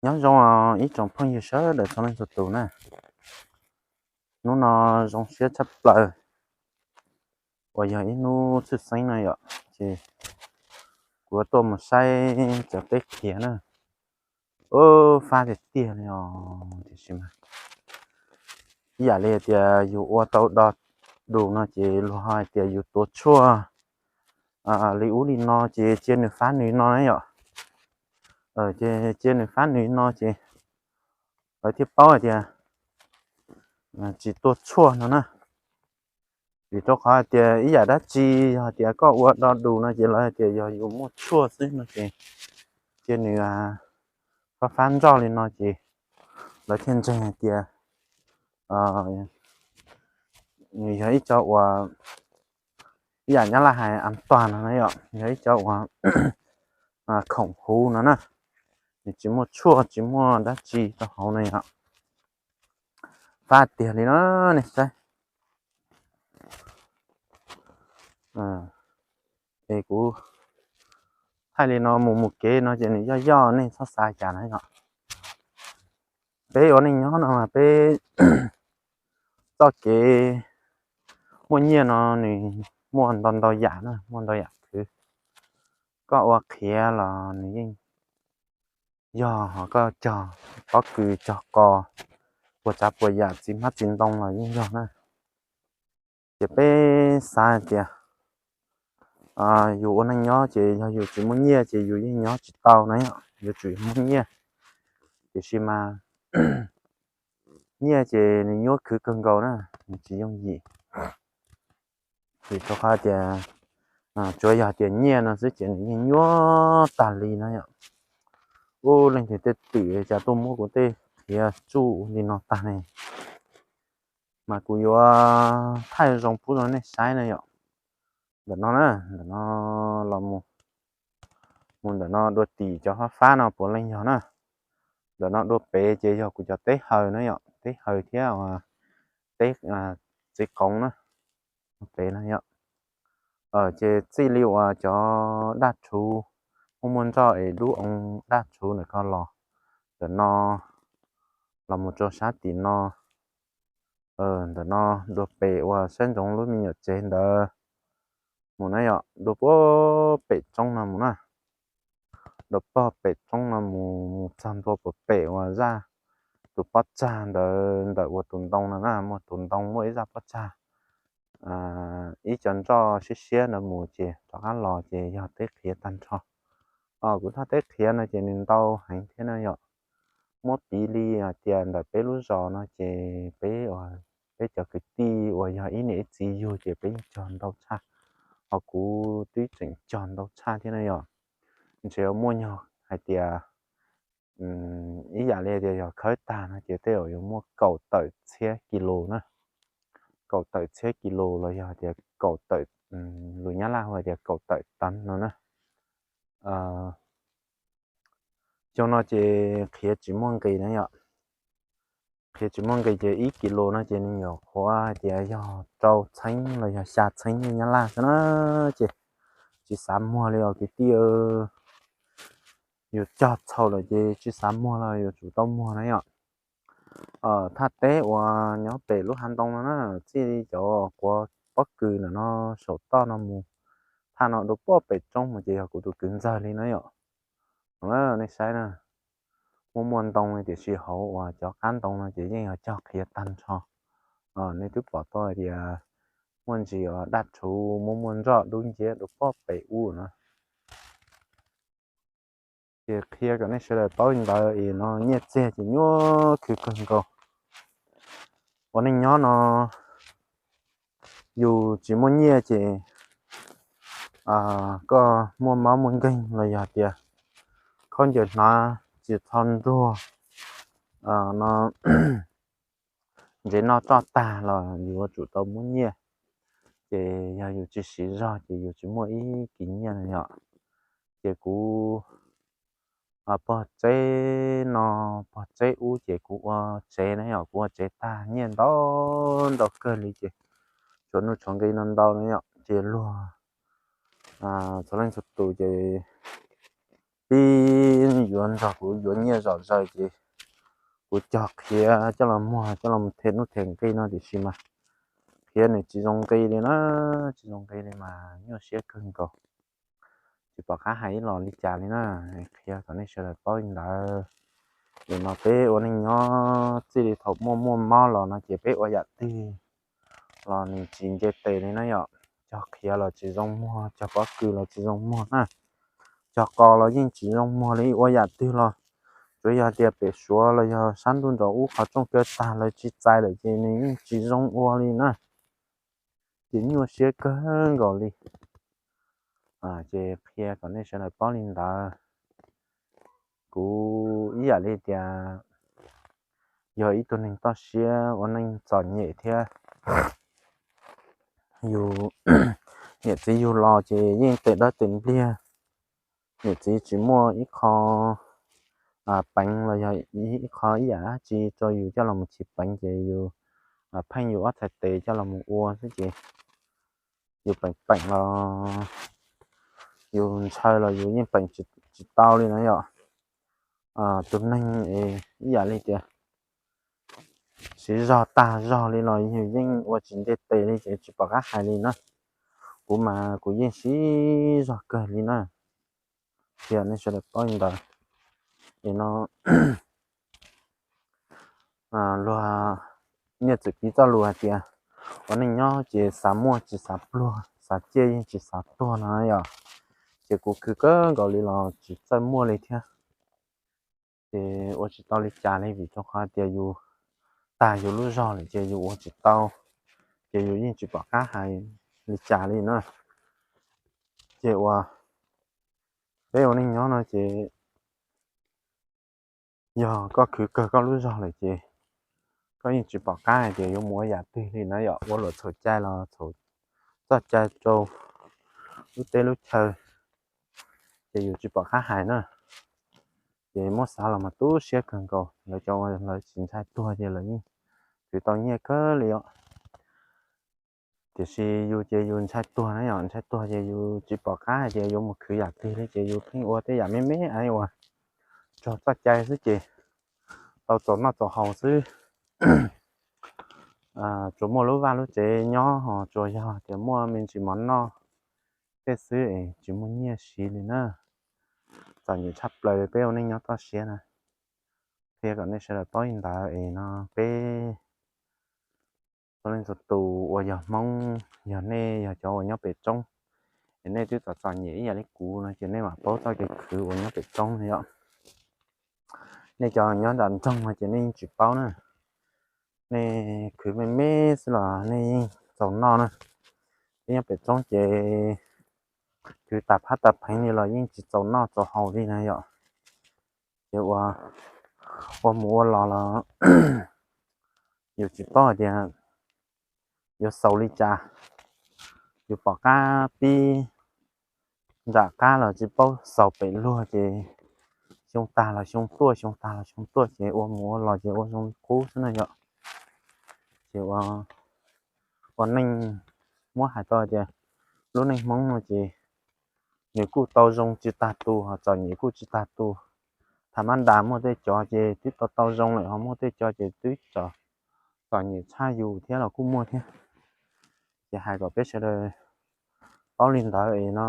Nyob zoo ib tsoom phooj ywg sawv daws txhua leej txhua tus na. Hnub no zoo siab tshaj plaws uas yog ib hnub tshwj xeeb no yom, ces kuv yuav tuaj mus saib cov teb qhiav na. Ub, fab tiag tiag li os, tiam sis mas ib yam li tias yus ua tau do dus no ces luag hais tias yus tuav tshuaj li ub li no ces cia nws fab nws no na yom. Ces cia nws fab nws no ces lawv thiaj paub hais tias tsis tuav tshuaj no na. Vim rau qhov hais tias ib yam dab tsi yog tias koj ua do dus no ces lawv hais tias yog yus muaj tshuaj xwb no ces cia nws fab fab ntsoj li no ces lawv thiaj ntseeg hais tias nws yog ib co uas ib yam nyab laj hais an toàn no na yom, yog ib co uas khoom huv no na, nws tsis muaj tshuaj tsis muaj dab tsi rau hauv na yom. Fab tiag li no, nej saib. Es kuv thaij li no mus mus kev no ces nws yoj yoj, nej txhob xav cas na yom. Peb ua neej nyob no mas peb txoj kev muaj nyiaj no nws muaj ntau ntau yam na, muaj ntau yam khwv. Koj ua qhiav los nws yeej yog, ho koj cog pob kws cog qos, puas tsav puas yam txiv hmab txiv ntoo los yeej yog na. Ces peb xav hais tias yus ua neej nyob ces yog yus tsis muaj nyiaj ces yus yeej nyob tsis tau na yom, yuav tsum muaj nyiaj. Tiam sis mas nyiaj ces nws nyuaj khwv kawg nkaus na, nws tsis yooj yim. Vim rau qhov tias tsuav yog tias nyiaj no xwb ces nws yeej nyuaj tag li na yom. Ub, leej twg tej twm cas tuaj muab kuv tej qhiav tsuj li no tag ne. Mas kuv yuav thaij zoo pub rau nej saib na yom. Ntawm no na, ntawm no los mus, mus ntawm no dua tim cov fab fab no puav leej yog na. Ntawm no dua pem ces yog kuv cov teb haws na yom, teb haws thiab teb txiv qoov na, pem no yom. Ces txij li uas cov daj rhuv muaj muaj nroj es dub oo daj rhuv ntawm ko los, ntawm no los mus rau sab tim no, ntawm no dua pem uas saib ntsoov lub me nyuam tsev ntawd mus na yom, dua puag pem roob no mus na. Dua puag pem roob no mus, mus txog ntua puag pem uas zaj tus pob tsag ntawd, ntawm uas tus ntoo no na, muaj tus ntoo muaj ib zaj pob tsag, ib co nroj siab siab ntawd mus ces rov qab los ces yog teb qhiav tag nrho. Kuv thaj teb qhiav no ces nws ntau heev thiab na yom. Muab piv li hais tias ntawm peb lub zos no ces peb, peb cov kwv tij uas yog ib niam ib txiv yug ces peb yeej cog ntau tshaj, ho kuv twb tseem cog ntau tshaj thiab na yom. Ntshe yuav muaj nyuag hais tias ib yam li tias yog khawb tag no ces tej zaum yuav muaj kaum tawm txhiab kis lus na, kaum tawm txhiab kis lus los yog tias kaum tawm, lus Nyab Laj hu tias kaum tawm tawv no na. Xyoo no ces qhiav tsis muaj nqis na yom. Qhiav tsis muaj nqis ces ib kis lus no ces nws nyuam qhuav hais tias yog rau txheeb los yog xya txheeb Nyab Laj xwb na. Ces tsis xav muag li os kwv tij, yus cog txhaum lawm ces tsis xav muag los yuav tsum tau muag na yom. Thaj teb uas nyob pem lub hav ntoo no na, txij li cov quav pob kws ntawm no saum toj no mus, thaj no dua puag pem roob mus ces yog kuv tus kwv ntxawg li na yom. Nej saib na, muaj muaj ntoo li tiam sis hauv uas cov qab ntoo no ces yeej yog cog qhiav tag nrho. Nej twb pom tau hais tias muaj ntsis uas daj rhuv muaj muaj nroj dub nciab dua puag pem ub na. Ces qhia kom nej sawv daws paub li ntawd es no nyiaj txiag ces nyuaj khwv kawg nkaus. Ua neej nyob no yus tsis muaj nyiaj ces koj muaj mob muaj nkeeg los yog tias khaub ncaws hnav tsis txho nruag no, ntsev noj roj tag los yus yuav tsum tau muab nyiaj. Ces yog yus tsis siv zog ces yus tsis muaj ib kis nyiaj no yom. Ces kuv pog tsev no, pog tsev ub ces kuv ua tsev na yom, kuv ua tsev tag nyiaj ntau ntau kawg li ces tshuav nuj tshuav nqi no ntau na yom. Ces luag txhua leej txhua tus ces pib yuav nrog kuv yuav nyiaj zom zaws ces kuv cog qhiav coj los muag coj los them nuj them nqi no tiam sis mas qhiav nws tsis zoo nqi li na, tsis zoo nqi li mas nyuaj siab kawg nkaus. Tsis pom qab hais ib los li cas li na, qhia kom nej sawv daws paub li ntawd. Nim no peb ua neej nyob txij li thaum muaj muaj mob los no ces peb ua yam twg los nws tsis nce tes li na yom. Cog qhiav los tsis zoo muag, cog pob kws los tsis zoo muag na, cog qos los yeej tsis zoo muag li, ua yam twg los tsuav yog tias pem Suav los yog sab ntuj nraum ub qhov rooj kaw tag lawv tsis txais lawm ces nws yeej tsis zoo ua li na. Ces nyuaj siab kawg nkaus li. Ces qhia kom nej sawv daws paub li ntawd. Kuv ib yam li tias yog ib tug neeg toj siab ua neej txom nyem thiab, yus niam txiv yug los ces yeej tes dawb tes npliag, niam txiv tsis muaj ib qho peev los yog ib qho ib yam dab tsi rau yus coj los mus chiv peev ces yus pheej yus ob txhais tes coj los mus ua xwb ces yus peem peem los yus ntshaw los yus yeej peem tsis tau li na yom. Tus neeg ib yam li tias siv zog tag zog li los yus yeej ua tsis nce tes li ces tsis pom qab hais li na. Kuv mas kuv yeej siv zog kawg li na. Thiab nej sawv daws paub li ntawd. Es no luag niaj txwm piv txoj lus hais tias ua neej nyob ces xav muaj tsis xav pluag, xav ciaj yeej tsis xav tuag no yom. Ces kuv khwv kawg nkaus li los tsis txawj muaj li thiab. Ces ua tsis tau li cas li vim rau qhov tias yus tag yus lub zog lawm ces yus ua tsis tau, ces yus yeej tsis pom qab hais li cas li na. Ces ua peb ua neej nyob no ces yog koj khwv kawg koj lub zog lawm ces koj yeej tsis pom qab hais tias yuav mus ua yam twg li na yom. Ua luam txhaum cai los txhaum txoj cai rau lub teb lub chaw ces yus tsis pom qab hais na. Ces muab xav los mas tu siab kawg nkaus, lawv cov uas lawv tsis ntshai tuag ces lawv yeej khwv tau nyiaj kawg li os. Tiam sis yus ces yus ntshai tuag na yom, ntshai tuag ces yus tsis pom qab hais tias yuav mus khwv yam twg li ces yus pheej ua tej yam me me uas raug txoj cai xwb ces tau txaus noj txaus haus xwb. Tsuas muaj lub vaj lub tsev nyob ho tsuas yog tias muaj me ntsis mov noj tej xwb es tsis muaj nyiaj siv li na. Txom nyem tshaj plaws peb ua neej nyob toj siab na. Qhia kom nej sawv daws paub li ntawd es no peb txhua leej txhua tus uas yog Hmoob, yog nej yog cov uas nyob pem roob es nej twb txom txom nyem ib yam li kuv no ces nej mam paub txoj kev khwv uas nyob pem roob no yom. Nej cov nyob nram nroog no ces nej yeej tsis paub na. Nej khwv me me xwb los nej yeej txaus noj na. Peb nyob pem roob ces khwv tas phab tas pheev li los yeej tsis txaus noj txaus haus li na yom. Ces ua mus ua los los yus tsis paub hais tias yuav xaus li cas. Yus pom qab pib nram qab los tsis paub xaus pem luag ces xyoo tag los xyoo tuaj, xyoo tag los xyoo tuaj ces ua mus ua los ces ua zoo li qub xwb na yom. Ces ua neej muab hais tau tias lub neej Hmoob no ces nws kuj tau zoo tsis tag tus ho txom nyem kuj tsis tag tus. Tham mab ntas muaj tej cov ces twb tau tau zoo lawm ho muaj tej cov ces twb txom nyem tshaj yus thiab los kuj muaj thiab. Ces hais kom peb sawv daws paub li ntawd es no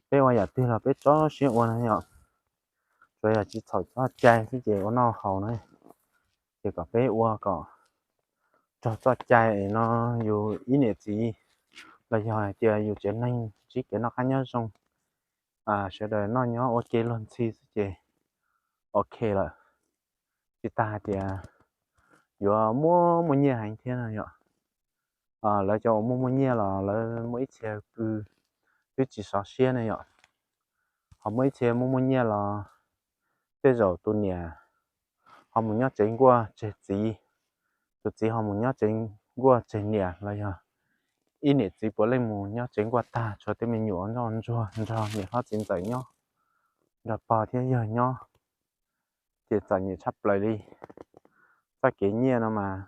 peb ua yam twg los peb tso siab ua na yom. Tsuas yog tsis txhaum txoj cai xwb ces ua noj haus na. Ces kom peb ua kom raug txoj cai es no yus ib niam txiv los yog hais tias yus tsev neeg ntsib kev noj qab nyob zoo, sawv daws noj nyob ua ke luag ntxhi xwb ces ok lawm. Tsis tas hais tias yuav muaj muaj nyiaj heev thiab no yom. Lawv cov uas muaj muaj nyiaj los lawv muaj ib txhia pw twb tsis sov siab ne yom. Ho muaj ib txhia muaj muaj nyiaj los tej zaum tus niam ho mus nyob tsev nkuaj tseg txiv, tus txiv ho mus nyob tsev nkuaj tseg niam los yog ib niam txiv puav leej mus nyob tsev nkuaj tag tshuav tej me nyuam nrog ntsuag nrog niam hlob txiv ntxawm nyob, nrog pog thiab yawg nyob. Ces txom nyem tshaj plaws li. Txoj kev nyiaj no mas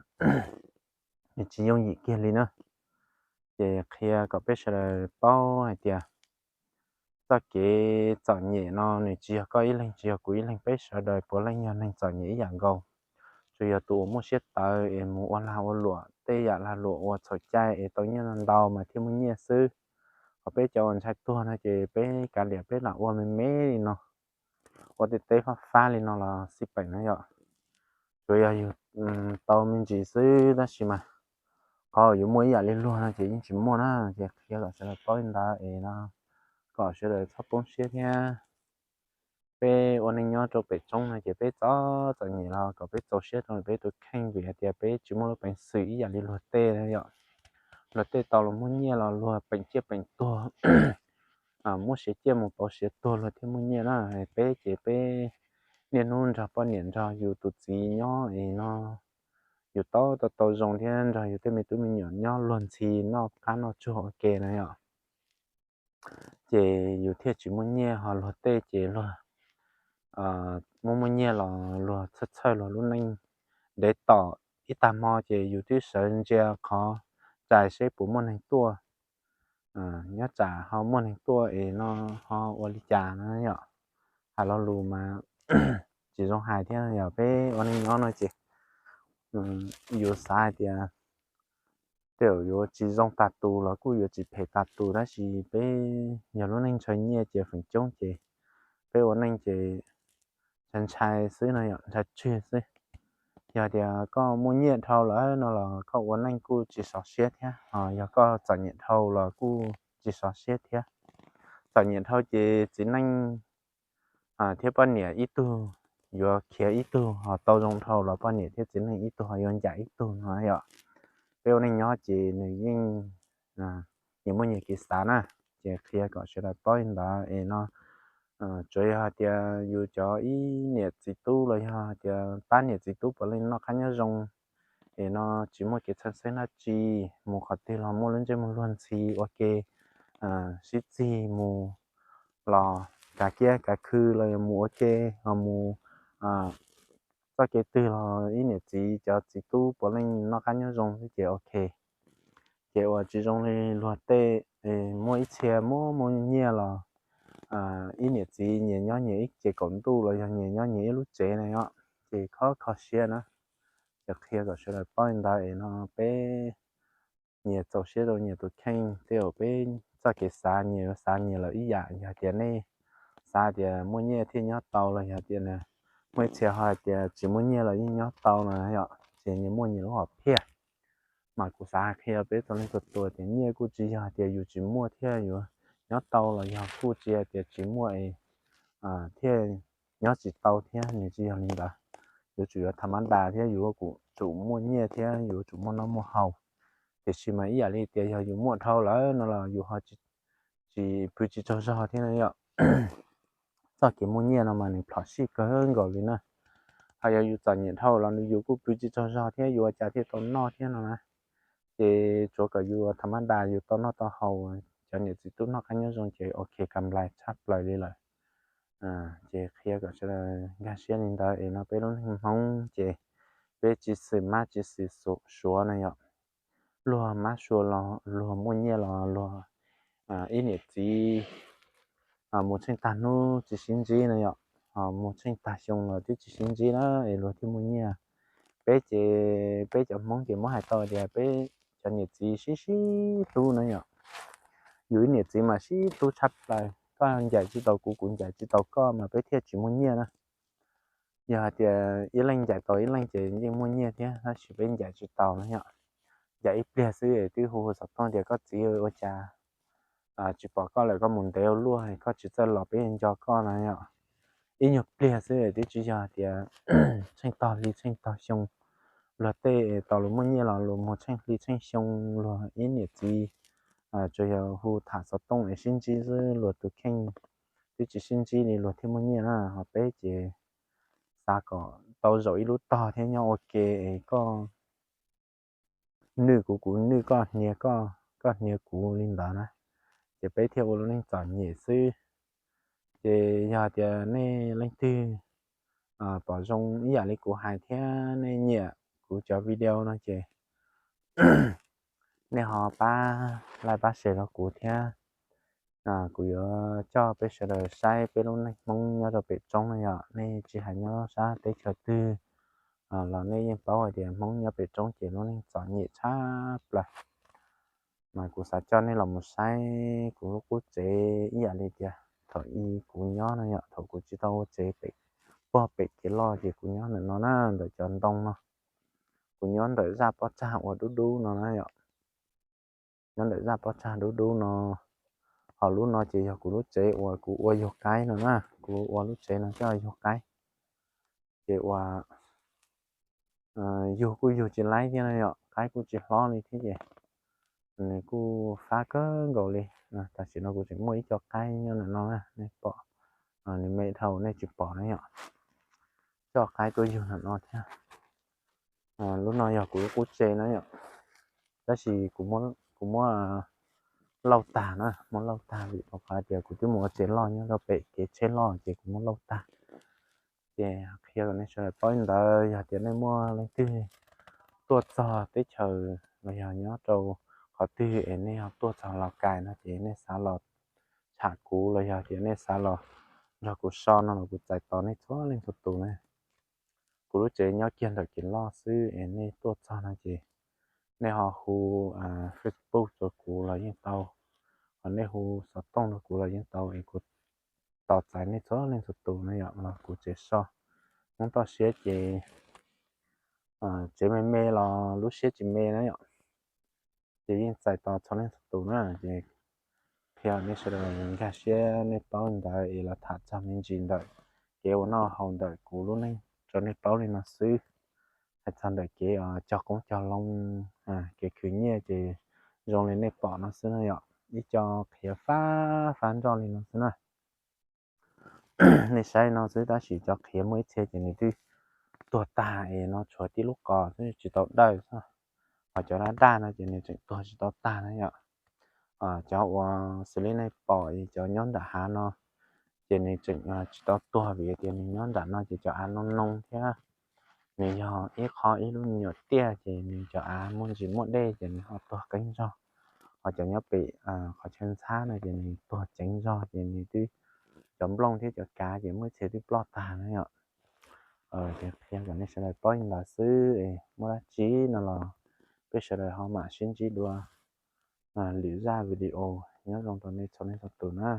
nws tsis yooj yim kiag li na. Ces qhia kom peb sawv daws paub hais tias txoj kev txom nyem no nws tsis yog koj ib leeg, tsis yog kuv ib leeg, peb sawv daws puav leej yog neeg txom nyem ib yam nkaus. Tsuas yog tus uas muaj siab tawv es mus ua lag ua luam, tej yam lag luam uas txhaum cai es tau nyiaj ntau mas thiaj muaj nyiaj xwb. Ho peb cov uas ntshai tuag no ces peb kav liam peb lam ua me me li no, ua tej teb fab fab li no los xij peem na yom. Tsuas yog yus tau me ntsis xwb tab sis mas qhov yuav muaj ib yam li luag no ces yeej tsis muaj na. Ces qhia kom sawv daws paub li ntawd es no, kom sawv daws txhob poob siab thiab. Peb ua neej nyob rau pem roob no ces peb txom txom nyem los kom peb txaus siab rau peb tus kheej vim hais tias peb tsis muaj lub peev xwm ib yam li luag tej na yom. Luag tej tau los muaj nyiaj los luag peem ciaj peem tuag, muab siav ciaj mus pauv siav tuag luag thiaj muaj nyiaj na. Peb ces peb niaj hnub nrog poj niam nrog yus tus txiv nyob es no yus tau tau tau zoo thiab nrog yus tej me tub me nyuam nyob luag ntxhi noj qab noj tsuag ua ke na yom. Ces yus thiaj tsis muaj nyiaj, ho luag tej ces luag muaj muaj nyiaj los luag txhawj txhawj luag lub neej. Ntev tom ib tag hmo ces yus twb sawv ntsia qhov rais seb puas muaj neeg tuaj, nyob tsam ho muaj neeg tuaj es no ho ua li cas na yom. Hais lo lus mas tsis zoo hais thiab yom. Peb ua neej nyob no ces yus xav hais tias tej zaum yuav tsis zoo tas tus los kuj yuav tsis phem tas tus, tab sis peb yog lub neej ntshaw nyiaj ces feem coob ces peb ua neej ces ntshai ntshai xwb no yom, ntshai tswg xwb. Yog tias koj muaj nyiaj dhau lawm no los koj ua neej kuj tsis sov siab thiab, ho yog koj txom nyem dhau los kuj tsis sov siab thiab. Txom nyem dhau ces txiv neej thiab poj niam ib tug yuav khiav ib tug, ho tau zoo dhau los poj niam thiab txiv neej ib tug ho yuav ncaim ib tug no yom. Peb ua neej nyob ces nws yeej nyias muaj nyias kev xav na, ces qhia kom sawv daws paub li ntawd es no. Tsuas yog hais tias yus cov ib niam txiv tub los yog hais tias pab niam txiv tub puav leej noj qab nyob zoo es no tsis muaj kev txhawj xeeb dab tsi, mus qhov twg los muaj lub ntsej muag luag ntxhi ua ke, sib txig mus los kav kiab kav khw los yog mus ua ke, los mus txoj kev twg los ib niam txiv cov txiv tub puav leej noj qab nyob zoo xwb ces ok. Ces uas tsis zoo li luag tej, muaj ib txhia muaj muaj nyiaj los ib niam txiv nyias nyob nyias ib ce kaum ntuj los yog nyias nyob nyias ib lub tsev na yom, ces khob kho siab na. Ces qhia kom sawv daws paub li ntawd es no peb nyias txaus siab rau nyias tus kheej, tej zaum peb txoj kev xav nyias yuav xav nyias lawm ib yam. Yog tias nej xav tias muaj nyiaj thiaj nyob tau los yog tias muaj ib txhia ho hais tias tsis muaj nyiaj los yeej nyob tau no yom, ces nyias muaj nyias lub hom phiaj. Mas kuv xav hais qhia peb txhua leej txhua tus tias nyiaj kuj tsis yog tias yus tsis muaj thiaj yuav nyob tau los yog kuj tsis hais tias tsis muaj es thiaj nyob tsis tau thiab, nws tsis yog li ntawd. Yuav tsum yuav tham mab das thiab yuav tsum muaj nyiaj thiab yuav tsum muaj noj muaj haus. Tiam sis mas ib yam li tias yog yus muaj dhau lawm no los yus ho tsis pw tsis tsaug zog thiab no yom. Txoj kev muaj nyiaj no mas nws plhom sij kawg nkaus li na. Ho yog yus txom nyem dhau los yus kuj pw tsis tsaug zog thiab yus ua cas thiaj tau noj thiab no na. Ces tsuav kom yus tham mab das yus tau noj tau haus, cov niam txiv tub noj qab nyob zoo ces ok, kam nplais tshaj plaws li lawm. Ces qhia kom sawv daws nkag siab li ntawd es no peb lub neej Hmoob ces peb tsis xwm mab tsis xwm suav na yom. Luag mab suav los luag muaj nyiaj los luag ib niam txiv mus tsheej tag hnub tsis sib ntsib na yom, mus tsheej tag xyoo los twb tsis sib ntsib na es luag thiaj muaj nyiaj. Peb ces peb cov Hmoob ces muab hais tau tias peb cov niam txiv sib sib hlub na yom. Yus ib niam txiv mas sib hlub tshaj plaws, koj ncaim tsis tau kuv, kuv ncaim tsis tau koj mas peb thiaj tsis muaj nyiaj na. Yog hais tias ib leeg ncaim tau ib leeg ces yeej muaj nyiaj thiab, tab sis peb ncaim tsis tau na yom. Ncaim ib pliag xwb twb hu hu xov tooj tias koj txiv ua cas tsis pom koj lawm, koj mus ntev ua luaj koj tsis txawj los peb nco koj na yom. Ib nyuag pliag xwb twb tsis yog tias tsheej tog hli tsheej tog xyoo. Luag tej tau luag muaj nyiaj los luag mus tsheej hli tsheej xyoo, luag ib niam txiv tsuas yog hu tham xov tooj es sib ntsib xwb, luag tus kheej twb tsis sib ntsib li luag thiaj muaj nyiaj na. Ho peb ces xav kom tau zaum ib lub tog thiab nyob ua ke es koj nwj kuv, kuv nwj koj, hnia koj, koj hnia kuv li ntawd na, ces peb thiaj ua lub neej txom nyem xwb. Ces yog tias nej leej twg pom zoo ib yam li kuv hais thiab nej nyiam kuv cov video no ces nej ho pab like pab share rau kuv thiab. Kuv yuav coj peb sawv daws saib peb lub neej Hmoob nyob rau pem roob no yom. Nej tsis hais nyob sab teb chaws twg los nej yeej paub hais tias Hmoob nyob pem roob ces lub neej txom nyem tshaj plaws. Mas kuv xav coj nej los mus saib kuv lub qub tsev ib yam li tias thaum ub kuv nyob no yom, thaum kuv tsis tau ua tsev pem, puag pem kev loj ces kuv nyob ntawm no na, ntawm cov ntoo no. Kuv nyob ntawm zaj pob tsag uas dub dub no na yom. Nyob ntawm zaj pob tsag dub dub no, ho lub no ces yog kuv lub tsev uas kuv ua yug qaib no na. Kuv ua lub tsev no coj yug qaib, ces uas yug kuj yug tsis laib thiab no yom, qaib kuj tsis hlob li thiab ces nws kuj fab kawg nkaus li. Tam sim no kuv tseem muaj ib co qaib nyob ntawm no na, nej pom, nws me dhau nej tsis pom na yom. Coj qaib tuaj yug ntawm no thiab. Lub no yog kuv lub qub tsev na yom, tab sis kuv muab lauj tag na, muab lauj tag vim rau qhov tias kuv twb mus ua tsev loj nyob rau pem kev tsheb loj ces kuv muab lauj tag. Ces qhia kom nej sawv daws paub li ntawd, yog tias nej muaj leej twg tuaj txog teb chaws los yog nyob rau qhov twg es nej ho tuaj txog Laus Kais no ces nej xav los tsham kuv los yog tias nej xav los nrog kuv so no los kuv txais tos nej txhua leej txhua tus na. Kuv lub tsev nyob kiag ntawm kev loj xwb es nej tuaj txog no ces nej ho hu Facebook rau kuv los yeej tau, ho nej hu xov tooj rau kuv los yeej tau es kuv tos txais nej txhua leej txhua tus na yom. Los kuv tsev so Hmoob toj siab ces tsev me me los lub siab tsis me na yom. Ces yeej txais tos txhua leej txhua tus na. Ces qhia nej sawv daws nkag siab nej paub ntawd es los tham txog me ntsis ntawm kev ua noj haus ntawm kuv lub neej rau nej paub li no xwb. Hais txog ntawm kev cog qoob cog loo, kev khwv nyiaj ces zoo li nej pom no xwb no yom. Ib co qhiav fab fab nroj li no xwb na. Nej saib no xwb tab sis cov qhiav muaj ib txhia ces nws twb tuag tag es no tshuav tib lub qos xwb tsis tau dawj xwb. Ho cov daj daj no ces nws tseem tuag tsis tau tag na yom. Cov uas xws li nej pom es cov nyob nram hav no ces nws tseem tsis tau tuag vim tias nws nyob nram no ces cov av noo noo thiab nws yog ib qho ib lub me nyuam tiaj ces nws cov av muaj ntsis muaj dej ces nws ho tuag qeeb zog. Ho cov nyob pem qhov chaw ntxhab no ces nws tuag ceev zog ces nws twb, cov nplooj thiab cov kav ces muaj ib txhia twb ploj tag na yom. Ces qhia kom nej sawv daws paub li ntawd xwb, muaj dab tsi no los peb sawv daws ho mam sib ntsib dua lwm zaj video. Nyob zoo rau nej txhua leej txhua tus na.